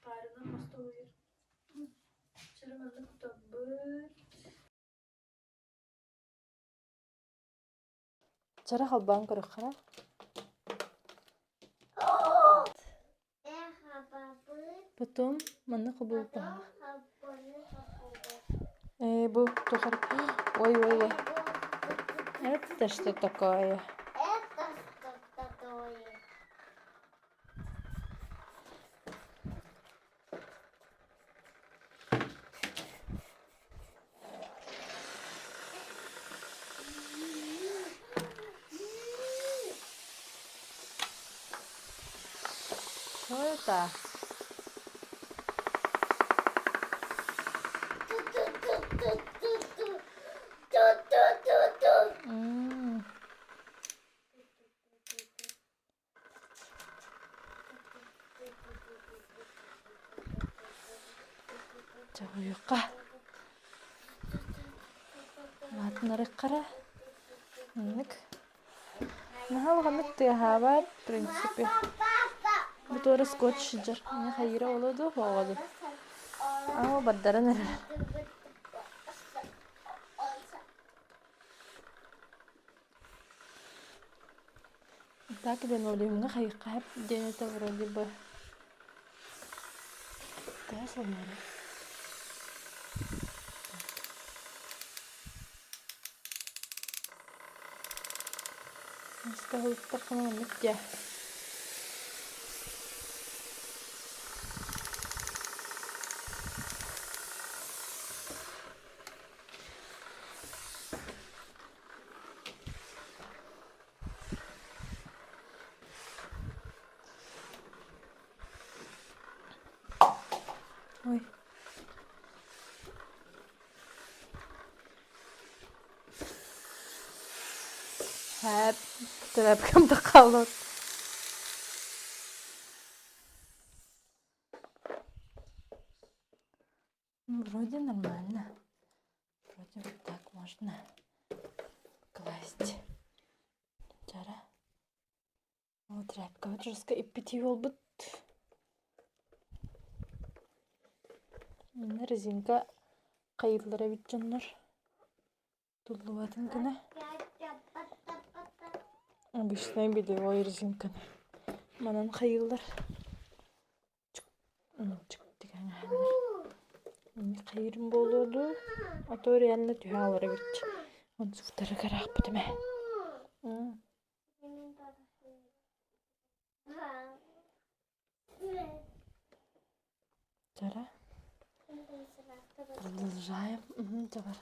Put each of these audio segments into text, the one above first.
Паарынан остуолуйар. Чөрө маннык кутабыт. Чара халбаан көрөххө. Потом манна хобулпаах. Э, бу тухар. Ой, ой, ой. Это что такое? Это что такое? Что это? М. Чоҕуйукка Улаатыннарыаххара Маннык Наһаа улаханнык тыаһаабат в принципе Бу туора скотч сылдьар Мин хайыыра буолуо дуо суоҕа дуу Аа бардаран эрэр Так линолеумҥа хайыахха сөп диэн этэ вроде бы. Төһө сылларый? Маска уһуктаххына маннык дьэ. Ой. Һээп, тряпкам да хаалбыт. Вроде нормально. Вроде вот так можно класть. Жара. Ол тряпкабыт жестко иппитии буолбут. Манна резинка хайыллар эбит дьоннор. Туллубатын гына. Обычный бельевой резинканы. Манан хайыллар. Хайыырым буолуо дуу, а то реально түһэ хаалар эбит. Отзывтарыгар аахпытым ээ. Чара. Продолжаем. Чабар.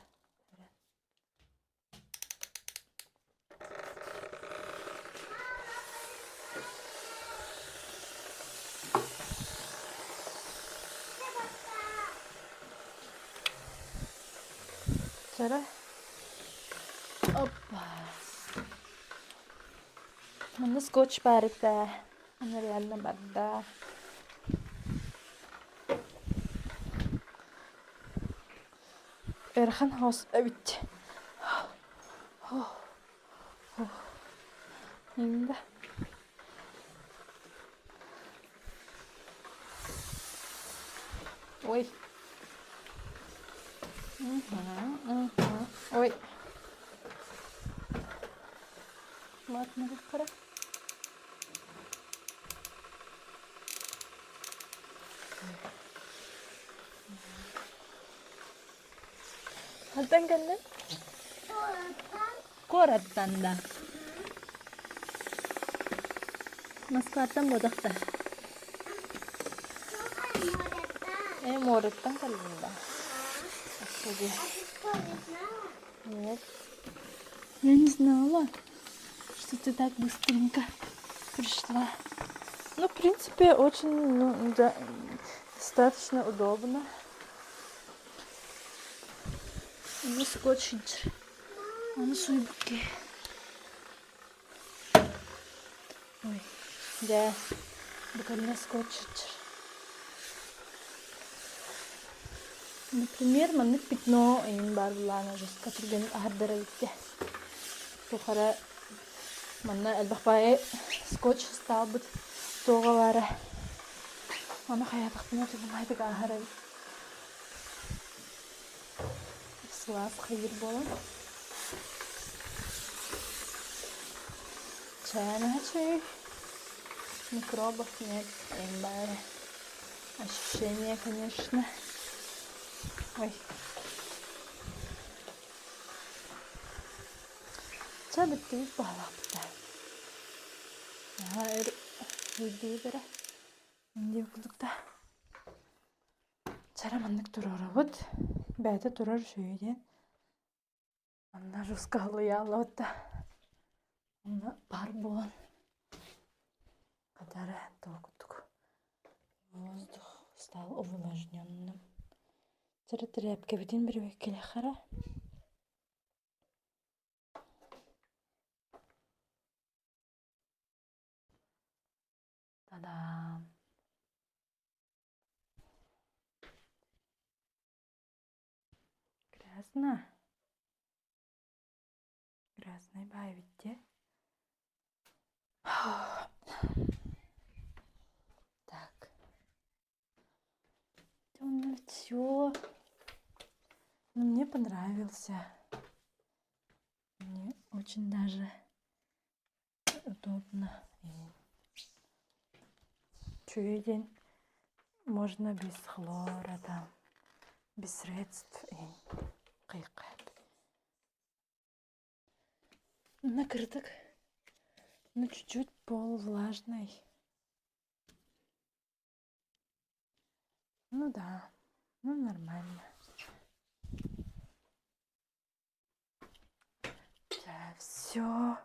Чара. Опа. Манна скотч баар этэ. Аны реально барда. Ыарахан хаос эбит. Да. Ой. Ой. Маатынарыххара. Хантан кэллиҥ? Куораттан да. Москваттан буотах да. Э, муораттан кэллиҥ да. Господи. Нет. Я не знала, что ты так быстренько пришла. Ну, в принципе, очень, ну, да, достаточно удобно. Ону скотч Ону суйбукки. Ой, дьэ, буканна скотч Например, маннык пятно эҥин баар булаана жестко түргэнник аһардар эбиттэ. Тухара манна элбэх баайы Скотч ыстаалбыт туоҕа баара. Ону хайаатахпына тулумаайдык ааһар эбит. Сылаас хайыыр буолан. Чээнэ чэй. Микробов нет, бары. Ощущение, конечно. Ой. Чэ, бүттүбүт баҕалаахпыт Наһаа өр өйдүүбүт эрэ. Диэн курдук да. Чара маннык туруорабыт. Бэйэтэ турар үчүгэй диэн. Манна русскоһылыйааллабыт да. Онно паар буолан хатара туох курдук воздух стал увлажненным. Чара тирээпкэбитин бирибэккэлэххэ эрэ. Та-дам! Грязно. Грязный баай эбит дии. Так. Все. Мне понравился. Мне очень даже удобно. Үчүгэй диэн можно без хлора там, без средств Накрыток, ну чуть-чуть пол влажный. Ну да, ну нормально. Да, все.